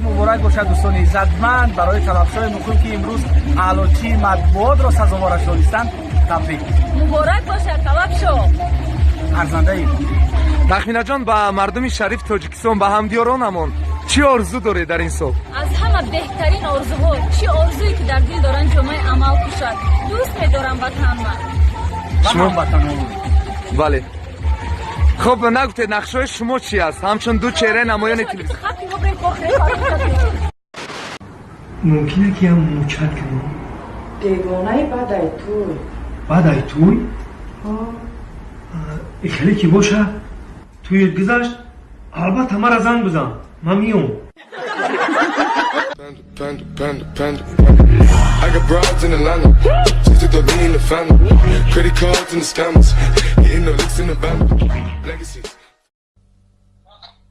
Муборак бошад, дӯстони иззатманд, барои талабшои муқим, ки имрӯз аълочии матбуотро сазовораш донистанд, табрик. Муборак бошад, талабшо. Арзандаи. Тахминаҷон, ба мардуми шарифи Тоҷикистон, ба ҳамдиёронамон чӣ орзу доред дар ин сол? Аз ҳама беҳтарин орзуҳо, чӣ орзуе ки дар дил доранд, ҷомаи амал пӯшад. Дӯст медорам ватанма. Шумо ватанон. Бале. Хуб, нагуфтед, нақшаҳои шумо чӣ аст? Ҳамчун ду чеҳраи намоёни телевизион. Мумкине ки ям мучат кунам? Девонаи, баъдай туй. Баъдай туй? Хеле ки боша, туйет гузашт, албатта мара занг бизан, ман миём. Panda, panda, panda, panda. I got broads in Atlanta. Just took the lean in the family. Credit cards and the scammers. Hitting the licks in the band. Legacies.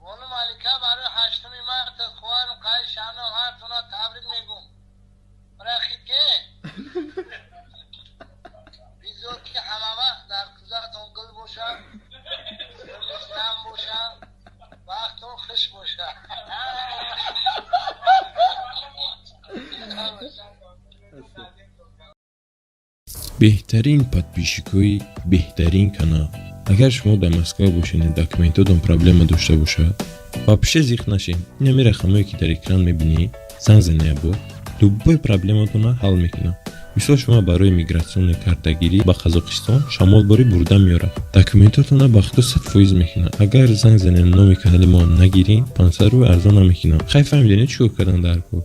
Бону Малика, барои 8 март хоҳарам қай шано ҳартона табрик мегум. Рахике бизор, ки ҳама вақт дар кузатон гул бошад, гулистан бошад, вақтон хуш бошад. Беҳтарин подписчикои беҳтарин канал. Агар шумо дар Москва бошед, документотон проблема дошта бошад, вообще зиқ нашед. Инами рақамое, ки дар экран мебинед, занг занед, бо любой проблематона ҳал мекунам. Мисол, шумо барои миграционный картагирӣ ба Қазоқистон шамол борӣ бурда меорад, документотона ба худо 100% мекунад. Агар занг занед, номи канали мо нагирӣ, 500 рубл арзон намекунам. Хай, фаҳмидед, чӣ кор кардан дар кор?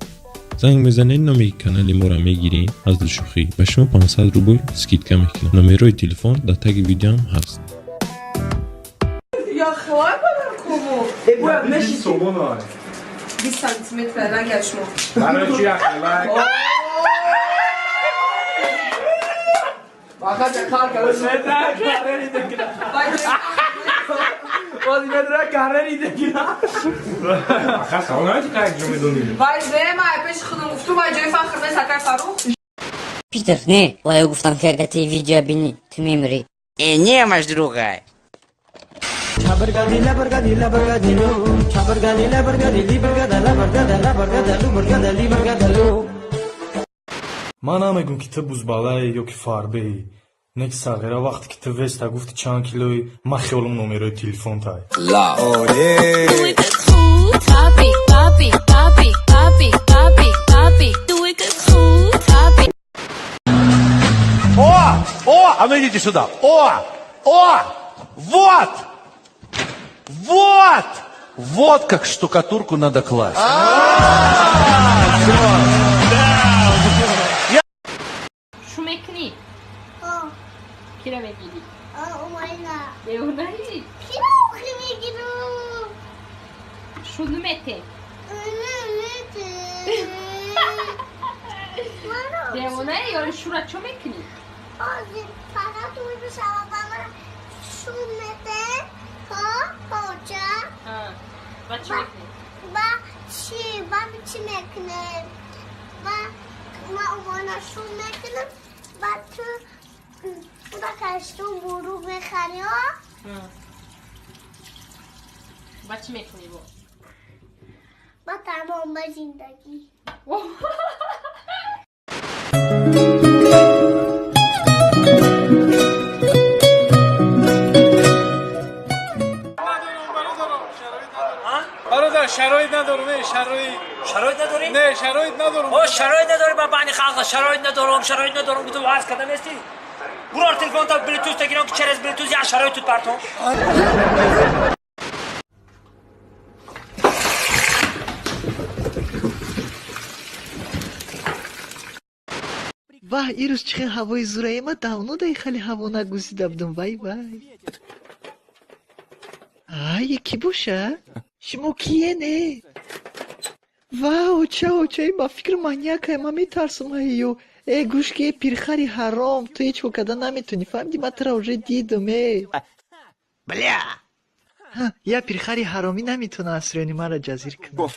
Занг мезанед, номи канали моро мегирӣ, аз душӯхӣ ба шумо 500 рубл скидка мекунам. Номерои телефон дар таги видеоам ҳаст. Я хлай баркому. Э, бояд меши. Сомона. 20 сантиметр нагар шумо. Барои чи яхелай? Фақат қар карда. Боз медра карери дегира. Хас онаи ки як ҷо медонӣ. Вай зе, ма пеши худам гуфтум, вай ҷои фахр нест, акай Фарух. Питер, не, вай гуфтам, ки агар ти видео бинӣ, ту мемирӣ. Э, немаш, другай. Чабаргади лабаргади лабаргадилу, чабаргади лабаргади либаргада лабаргада лабаргада лубаргада либаргадалу. Ман намегӯм, ки ту бузбалае ё ки фарбеҳӣ, не ки сағира, вақте ки ту веста гуфти чанд килои, ман хиёлам номерои телефонтай. Papi, papi, papi, papi, papi, papi. Doe ik het goed? Papi. О! О! А ну идите сюда! О! О! Вот! Вот! Вот как штукатурку надо класть. Всё. Шу мекунӣ? Кира мегирӣ? Девонаи? Шу намете? Девонаи, ё шура чо мекунӣ? Фақат шу мете, поча. Ба чӣ мекунӣ? Ба чӣ, ба чӣ мекунем? Ба ма умона шу мекунам, ба ту ба кашту бурук мехарӣ, Ба чӣ мекунӣ бо? Ба тамом, ба зиндагӣ. Бародар, шароит надорам, не, шароит. Шароит надорӣ? Не, шароит надорам. О, шароит надорӣ, ба бани халқа шароит надорам, шароит надорам, гуфтам, ваз карда нестӣ? Бурор телефонта блютуз тагирам, ки через блютуз як шароит тут партом. Ваҳ, ирӯз чӣ хел ҳавои зурае, ма давно дай хеле ҳаво нагузида будам, вай вай. Ай, кӣ боша? Шумо кие не? Ва, оча, оча, ба фикр маньякае, ман метарсам ҳайё. Э, гӯш ки, э, пирхари ҳаром, ту ҳеҷ кор карда наметавонӣ, фаҳмидӣ, ман тура уже дидам, э. Бля! Я пирхари ҳаромӣ наметавона асрёни маро ҷазир кунад.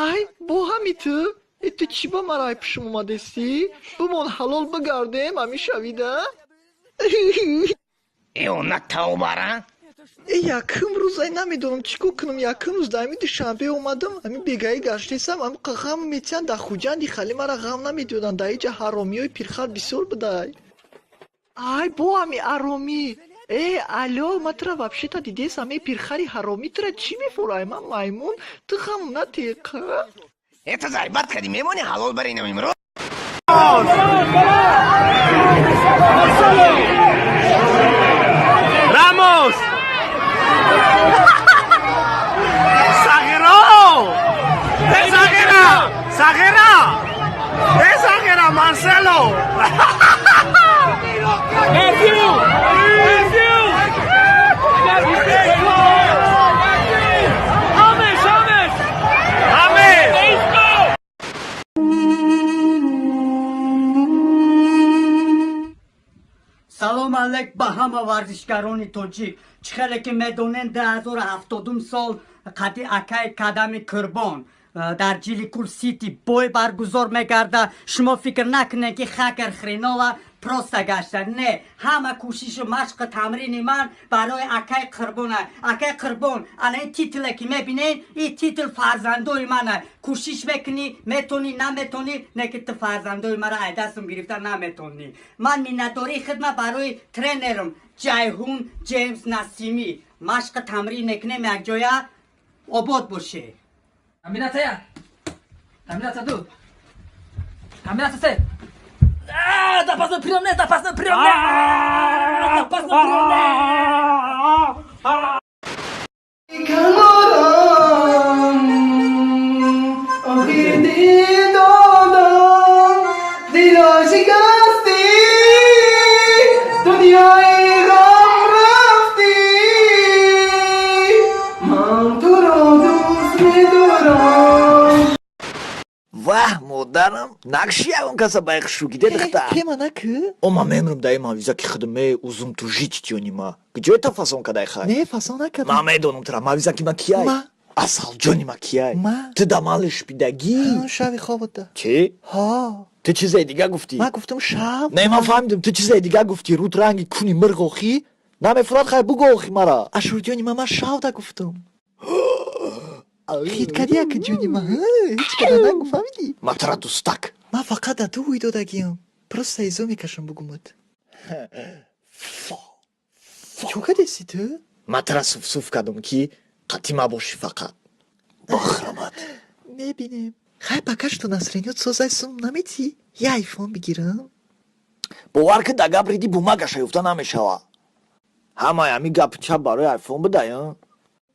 Ай, бо ҳами ту? Э, ту чӣ ба мара ай пушм омадестӣ? Бимон, ҳалол бигардем, ҳами шавида? Э, она тавбара? Э, якум рӯз. Рӯзай намедонам чӣ кор кунам. Якум рӯз дар ҳами Душанбе омадам, ҳами бегаӣ гаштесам, ҳами ғам метиҳанд. Дар Хуҷанди хали мара ғам намедоданд, дар иҷа ҳаромиҳои пирхар бисёр будай. Ай, бо ҳами аромӣ. Э, алё, ма тура вообще-то дидесам. Э, пирхари ҳаромӣ, тура чӣ мефурай? Ман маймун, ту ғам натеқа. Это зарбат кади мемони ҳалол баринам имрӯз. Рамос! Сағиро! Э, Сағира! Сағира! Э, Сағира, Марсело! James, James! James! Салом алейк ба ҳама варзишгарони тоҷик. Чӣ хеле ки медонем, 2070 сол қади акаи Кадами Қурбон дар Ҷиликул Сити бой баргузор мегардад. Шумо фикр накунед, ки хакер хренова просто гашта. Не, ҳама кӯшишу машқу тамрини ман барои акаи Қурбона. Акаи Қурбон, ана ин титуле ки мебинед, ин титул фарзандои мана. Кӯшиш мекунӣ, метонӣ, наметонӣ, не ки ту фарзандои мара ай дастам гирифта наметонӣ. Ман миннатдории хидма барои тренерам Ҷайҳун Ҷеймс Насимӣ. Машқу тамрин мекунем якҷоя. Обод боше. Комбинация як, комбинация ду, комбинация се. Запасной прием нет, запасной прием нет, запасной прием нет. Канорам охир дил додам, дило шикастӣ, дунёи ғам рафтӣ, ман туро дӯст медорам. Ваҳ, модарам, нақши ягон каса байқ шукиде, духтар. Кема наки? О, ман мемрам даи мавиза ки хидме узум ту жить тёни ма. Куҷое та фасон кадай хай? Не, фасон накардам. Ман медонам тура, мавиза ки ма кияй? Ма. Асалҷони ма кияй? Ма. Ту да ман лишпидагӣ? Шави хобата. Чӣ? Ҳо. Ту чизе дига гуфтӣ? Ман гуфтам шаб. Не, ман фаҳмидам, ту чизе дига гуфтӣ. Рут ранги куни мирғ охӣ? Намефурад, хай бугӯ охи мара. Ашурҷони ма, ман шавда гуфтам. Хит кади яки ҷони ма, ҳеҷ када нагу, фаҳмидӣ? Ма тура дӯстак. Ман фақат да ту ҳуй додагиам. Просто изо мекашам, бугумат. Чо кадеси ту? Ма тура суфсуф кардам, ки қатъи ма бошӣ фақат. Бохрамат. Мебинем. Хай, пока что настроение созай, сум наметӣ? Я айфон бигирам. Бовар ки да гап риди, бумагаша ёфта намешава. Ҳамаи ҳами гапи чап барои айфон будай,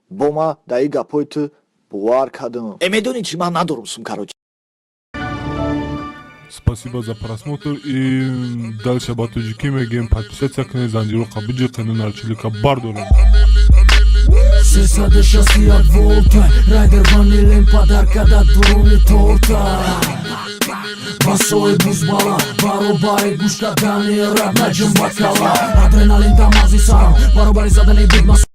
бо ма да и гапҳои ту бовар кардам. Э, медонӣ чӣ, ман надорам сум, короче. Спасибо за просмотр и дальше ба тоҷикӣ мегӯем: подписаться кунед, занҷироқа биҷиқену нарчилика бардорем. 361 волта, райдер ванилен подарка да дуруни торта. Басои бузбала баробари гӯш кардани раб наҷм бакала. Адреналин дамази сарам баробари задани бигма.